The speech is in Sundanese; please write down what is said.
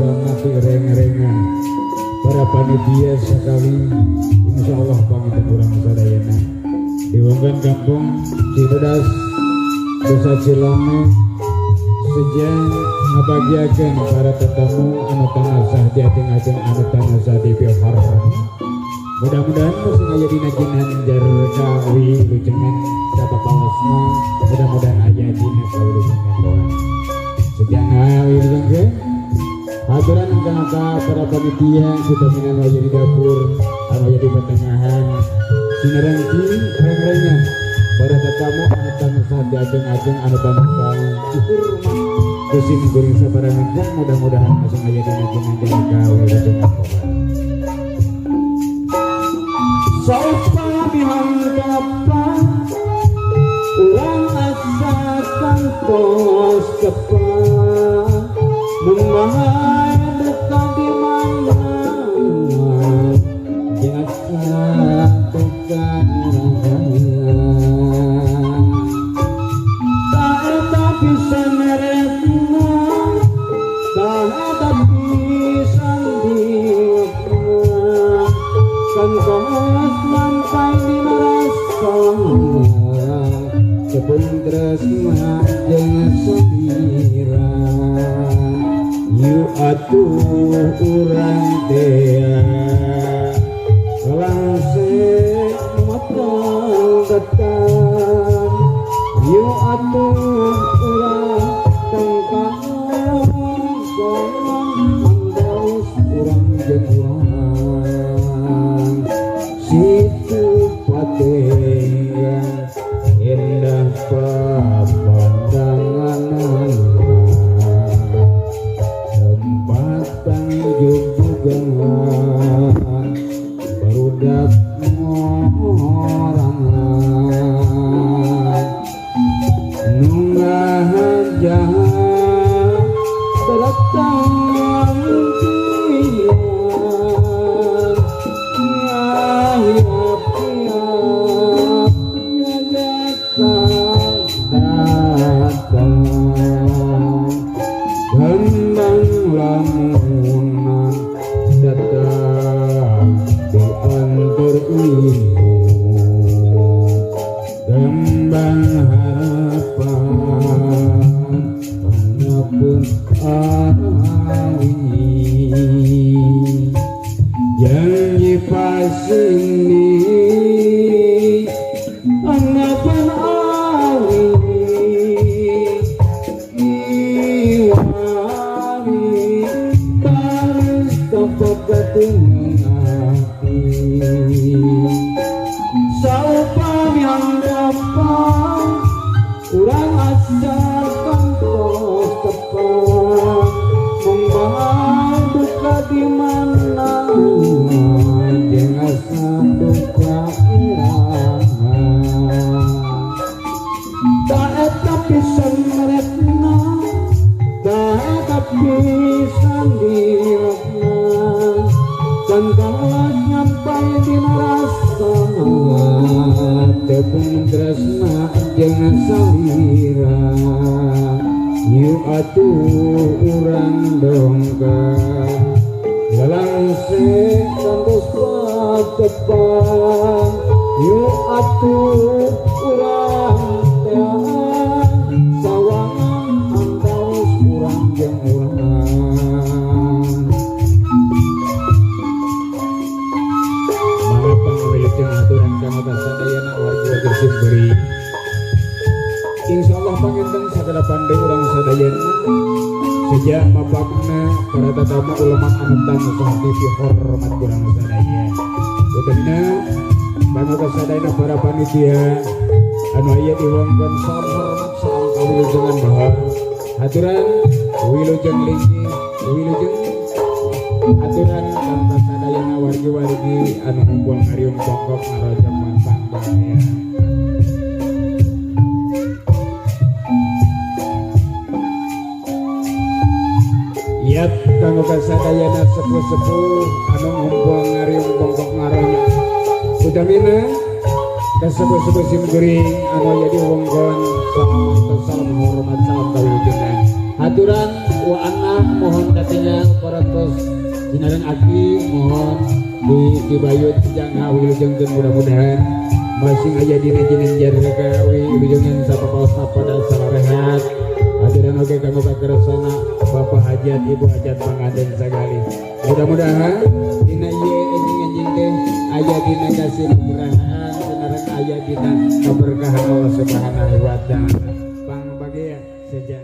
asalna ti reng-rengan para panitia sekali. Insyaallah panginten urang sadayana di wewengkon kampung Cibodas, Desa Cilame, seja ngabagiakeun para tetamu anu tamasah di ajeng-ajeng, anu tamasah di pihormat. Mudah-mudahan masih aya dina ginanjar kawilujengan sapapawasna, mudah-mudahan aya dina kawilujengan doa. Seja ngawilujengkeun haturan ka para panitia, utamina anu aya di dapur, anu aya di pertengahan, sinarengki reng-rengan para tetamu anu tamasah di ajeng-ajeng, anu tamasah dihormat ku sim kuring sabarangan, mudah-mudahan masih aya dina ginanjar kawilujengan doa. Saupami hanggapan urang asa kantos tepang, mun bae duka di mana jeung asa duka iraha, tah eta pisan meretna, tah eta pisan dilokna, kantos nyampai dina rasa tepung tresna jeung salira. Yuk atuh urang tea lalangse matang datang, yuk atuh urang tangkahan sawangan antawis urang jeung urang, situ patenggang indah pemandangan, tempat pangjugjugan barudak ngorangan nu ngahaja datang impian ngahirap-hirap datang datang gembang lamunan datang diantar ilmu, gembang harapan pun awi, janji pasini anggapan awi iwari baris tempat ati. Saupami hanggapan urang asa kantos tepang, mun bae duka di mana jeung asa duka iraha, tah eta pisan meretna, tah eta pisan dilokna, kantos nyampai dina rasa tepung tresna jeung salira. Yuk atuh urang dongkap lalangse kantos patepang, yuk atuh urang teang sawangan antawis urang jeung urang. Mangga pangwilujeng aturan kanggo kasadayana wargi-wargi simkuring. Insyaallah panginten sagala pandai urang sadayana sejak mapakna para tetamu ulama anu tamasah dipihormat urang sadaya. Utamina kanggo kasadayana para panitia anu aya di wewengkon, salam hormat, salam kawilujengan bahar. Aturan wilujeng linggih, wilujeng aturan kanggo kasadayana wargi-wargi anu ngumpul ngariung pokok ngarojok mantang bahaya. Yap, kanggo kasadayana sepuh-sepuh anu ngumpul ngariung bongkok ngaronya. Utamina kasepuh-sepuh sim kuring anu aya di wewengkon, salam mantos, salam hormat, salam kawilujengan. Haturan wa anna mohon katingal para Sinareng aki mohon di Cibayut jangka wilujengkeun, mudah-mudahan masing aya dina ginanjar kawilujengan sapapaosna pada salarehat. Hadiran oge kanggo kakersana Bapak Hajat, Ibu Hajat, panganten sagali. Mudah-mudahan dina ieu enjing-enjing teh aya dina kasinugrahan sinareng aya dina keberkahan Allah Subhanahu wa Taala. Pangbagea seja.